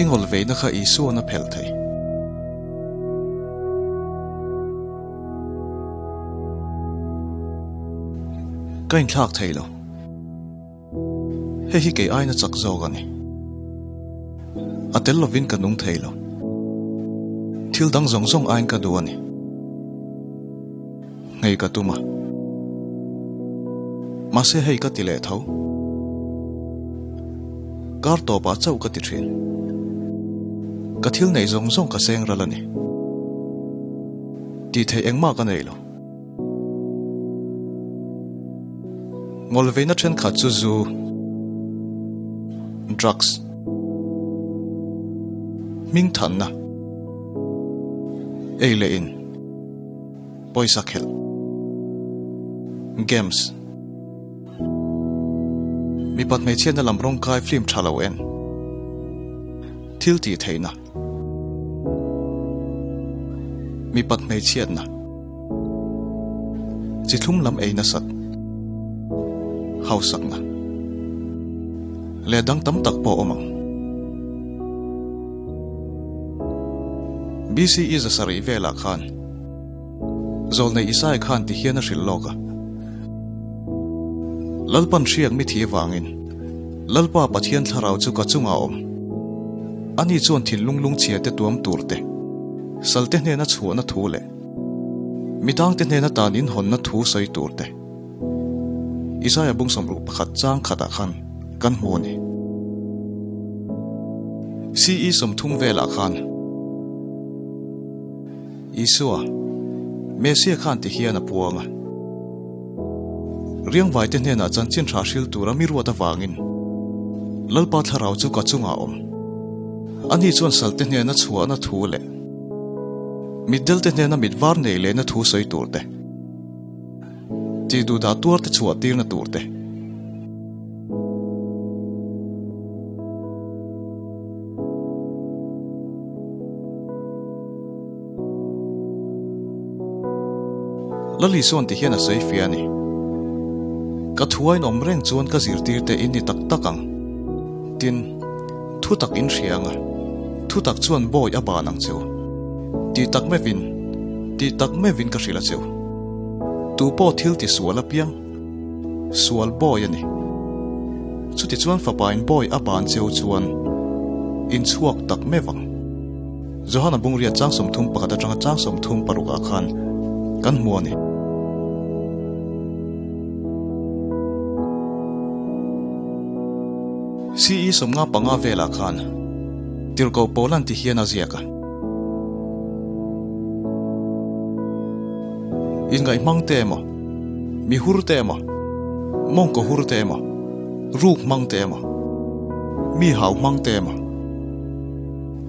I ngawl veina kha Isua'n a phelh thei. Ka inthlak thei lo. Hei hi kei aina chak zawk a ni. A tel lovin ka nung thei lo. Thil dang zawng zawng aiin ka duh a ni. Nghei ka tum a. Mahse hei ka ti leh tho. Kar tawpah chauh ka ti thin. Ka thil neih zawng zawng ka seng ral a ni. Tih theih engmah ka nei lo. Ngawlveina thenkhat chu zu, drugs, hmingthanna, ei leh in, pawisa khelh, games, mipat hmeichhiatna lam rawngkai film tha lo en, thil tih theihna. Mipat hmeichhiatna chi thlum lam ei nasat hausakna leh dang tam tak pawh awm ang. BCE zasarih velah khan Zawlnei Isaiah khan ti hian a hrilh lawk a, Lalpan hriak mi thi vangin Lalpa Pathian thlarau chu ka chungah a awm. Ani chuan thinlung lungchhia te tuam tur te, salte hnena chhuahna thu leh midangte hnena tan inhawnna thu sawi tur te Isaiah bung 61 chang khatah khan kan hmu a ni. CE 30 velah khan Isua, Messia khan ti hian a puang a. Riangvaite hnenah chanchin tha hril tura mi ruat avangin Lalpa thlarau chu ka chungah a awm. Ani chuan salte hnena chhuahna thu leh mitdelte hnena mit var nei lehna thu sawi tur te, tih duhdah tuarte chhuah tirna tur te. Lali chuan ti hian a sawi fia a ni. Ka thuain awm reng chuan ka zirtirte in ni tak tak ang. Tin, thu tak in hria ang a, thu tak chuan bawi a ban ang che u. Tih tak meuhin, tih tak meuhin ka hrilh a che u. Tu pawh thil ti sual apiang, sual bawi a ni. Chutichuan fapain bawi a ban che u chuan in chhuak tak meuh ang. Johana bungria chang 31 atanga chang 36 ah khan kan hmu a ni. CE 55 velah khan Tirhkoh Paulan ti hian a ziak a. Inngaihmang te emaw, mi hur te emaw, mawngkaw hur te emaw, ruk hmang te emaw, mi hau hmang te emaw,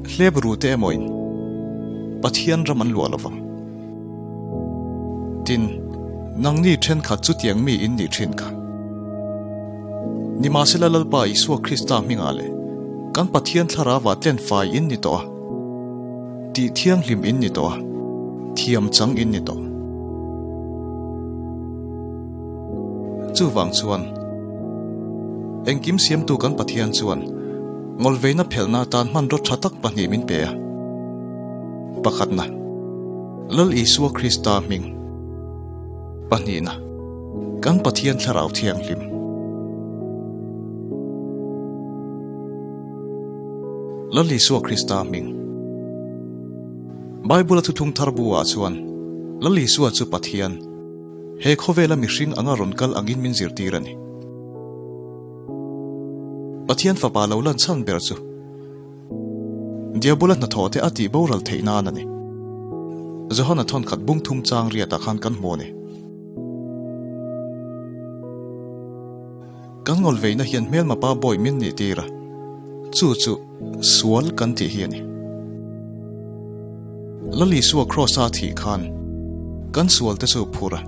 Hlep ru te emawin Pathian ram an luah lo vang. Tin, nangni thenkhat chutiang mi in nih thin kha. Nimahsela Lalpa Isua Krista hmingah leh kan Pathian thlarauah tlen fai in ni tawh a, tih thianghlim in ni tawh a, thiam chang in ni tawh. Chuvang chuan, engkim siamtu kan Pathian chuan Ngawlveina phelhna atan hmanraw tha tak pahnih min pe a. Pakhatna, Lal Isua Krista hming. Pahnihna, kan Pathian Thlarau Thianghlim. Lal Isua Krista hming. Bible-a thuthlung thar bu-ah chuan Lal Isua chu Pathian, he khawvela mihring anga rawn kal angin min zirtir a ni. Pathian fapa lo lan chhan ber chu Diabola hnathawh te a tih boral theih nan a ni. Johana thawnkhat bung thum chang riatah khan kan hmu a ni. Kan ngawlveihna hian hmelma pa bawi min nih tir a, chu chu sual kan tih hi a ni. Lal Isua Kraws-a thih khan kan sual te chu phur a,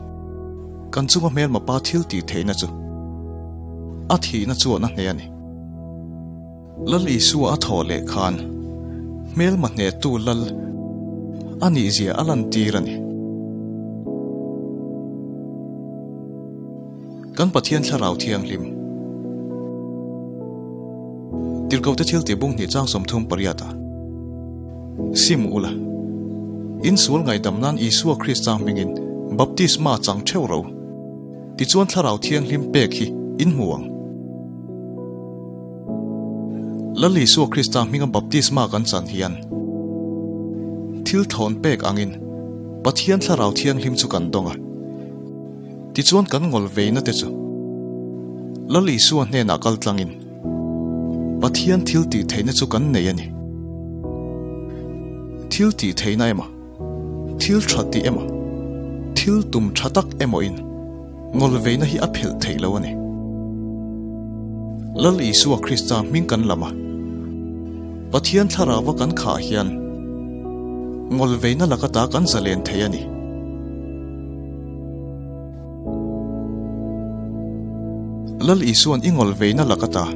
kan chunga hmelma pa thil tih theihna chu a thihna chuan a hneh a ni. Lal Isua a thawh leh khan hmelma hnehtu Lal a nihzia a lantir a ni. Kan Pathian Thlarau Thianghlim. Tirhkohte thiltih bung hnih chang 38 ah, Sim ula, in sual ngaihdam nan Isua Krista hmingin baptisma chang theuh ro, tichuan Thlarau Thianghlim pek hi in hmu ang. Lal Isua Krista hminga baptisma kan chan hian thil thawn pek angin Pathian Thlarau Thianghlim chu kan dawng a. Tichuan kan ngawl veina te chu Lal Isua hnenah kal tlangin Pathian thil tih theihna chu kan nei a ni. Thil tih theihna emaw, thil tha tih emaw, thil tum tha tak emawin ngawl veina hi a phelh theih lo a ni. Lal Isua Krista hming kan lam a, Pathian Thlarauva kan khah hian ngawl veina laka ta kan zalen thei a ni. Lal Isua'n i ngawl veina lak ata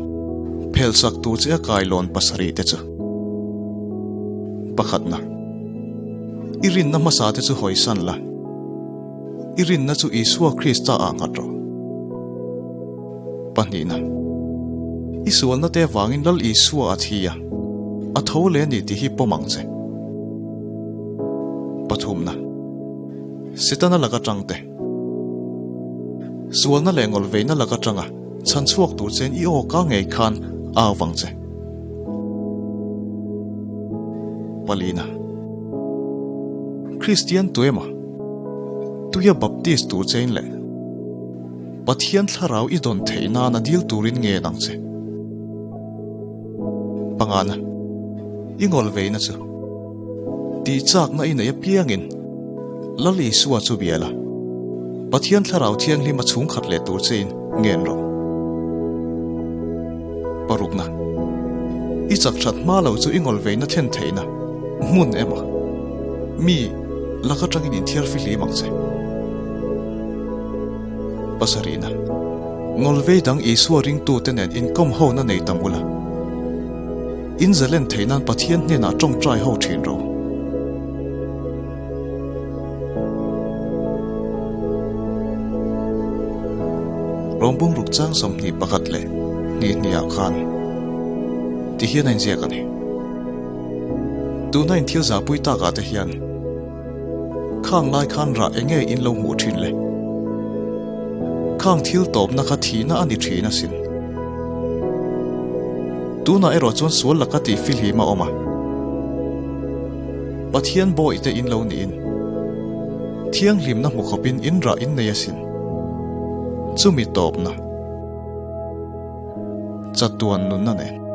phelhsak tur che a kailawn pasarih te chu. Pakhatna, I rinna hmasa te chu hawisan la, i rinna chu Isua Krista ah nghat rawh. Pahnihna, I sualna te avangin Lal Isua a thi a, a tho leh a ni tih hi pawm ang che. Pathumna. Setana lak atang te, sualna leh ngawlveina lak atanga chhan chhuak tur chein i aw ka ngei khan au vang che. Palina, Kristian tuemaw, tuia baptist tur chein leh Pathian thlarau i dawn theih nana dil turin ngen ang che. Pangana, i ngawlveina chu. Tih chakna i neih apiangin Lal Isua chu bia la, Pathian Thlarau Thianghlim a chhungkhat leh tur chein ngen rawh. Parukna, I chak that hma lo chu i ngawlveina thlen theihna hmun emaw mi lak atangin inthiar fihlim ang che. Pasarihna, Ngawlvei dang Isua ringtute nen inkawm hona nei tam ula. In zalen theih nan Pathian hnenah tawngtai ho thin ro. Rawngbawng ruk chang 21 leh hnih hnih ah khan ti hian a inziak a ni. Tuna in thil zahpui tak ah te hian khang lai khan rah eng nge in lo hmuh thin le? Khang thil tawpna kha thihna a ni thin asin. Tunah erawh chuan sual laka tih fihlim a awm a. Pathian bawih te in lo niin thianghlimna hmu khawpin in rah in nei asin. Chumi tawpna chatuan nunna nen.